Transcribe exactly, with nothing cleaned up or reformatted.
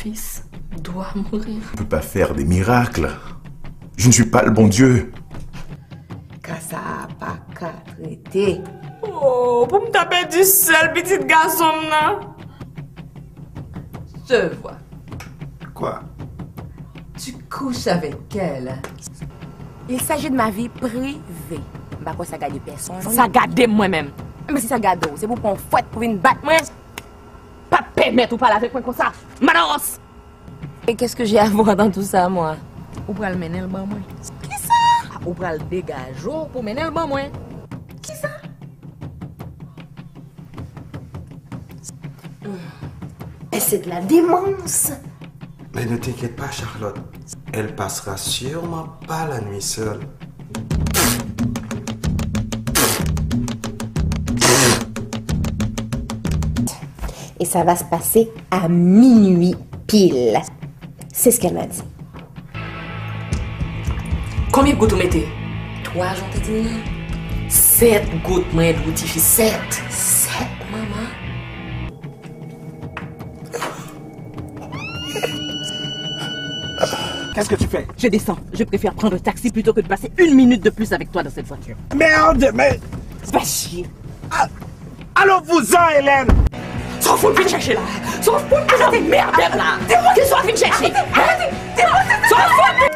fils doit mourir. Je ne peux pas faire des miracles. Je ne suis pas le bon Dieu. Ka sa a pa ka trete. Oh, pou m ta pèdi sèl pitit gason m nan. Je vois. Quoi? Tu couches avec elle. Il s'agit de ma vie privée. M pa kwè sa gade pèsonn. Sa gade m mwen menm. Men si sa gade w, se pou pran yon fwèt pou vin bat mwen. Pa pèmèt ou pale avèk mwen konsa. Madaros! Et qu'est-ce que j'ai à voir dans tout ça, moi? Ou pral mennen l ban mwen. Kisa? Ou pral degaje w pou mennen l ban mwen. Kisa? Mais c'est de la démence! Mais ne t'inquiète pas, Charlotte. Elle passera sûrement pas la nuit seule. Et ça va se passer à minuit pile. C'est ce qu'elle m'a dit. Konbyen gout ou mete? Twa, jan w te di m nan. Sèt gout mwen dwe w tifi, sèt. Sèt, manman. Qu'est-ce que tu fais? Je descends. Je préfère prendre un taxi plutôt que de passer une minute de plus avec toi dans cette voiture. Merde, mais... Fè chye. Allons-vous-en, Hélène! Sa w fout vin chèche la? Sa w fout vin chèche mèdè m la? Kisa w vin chèche? Sa w fout vin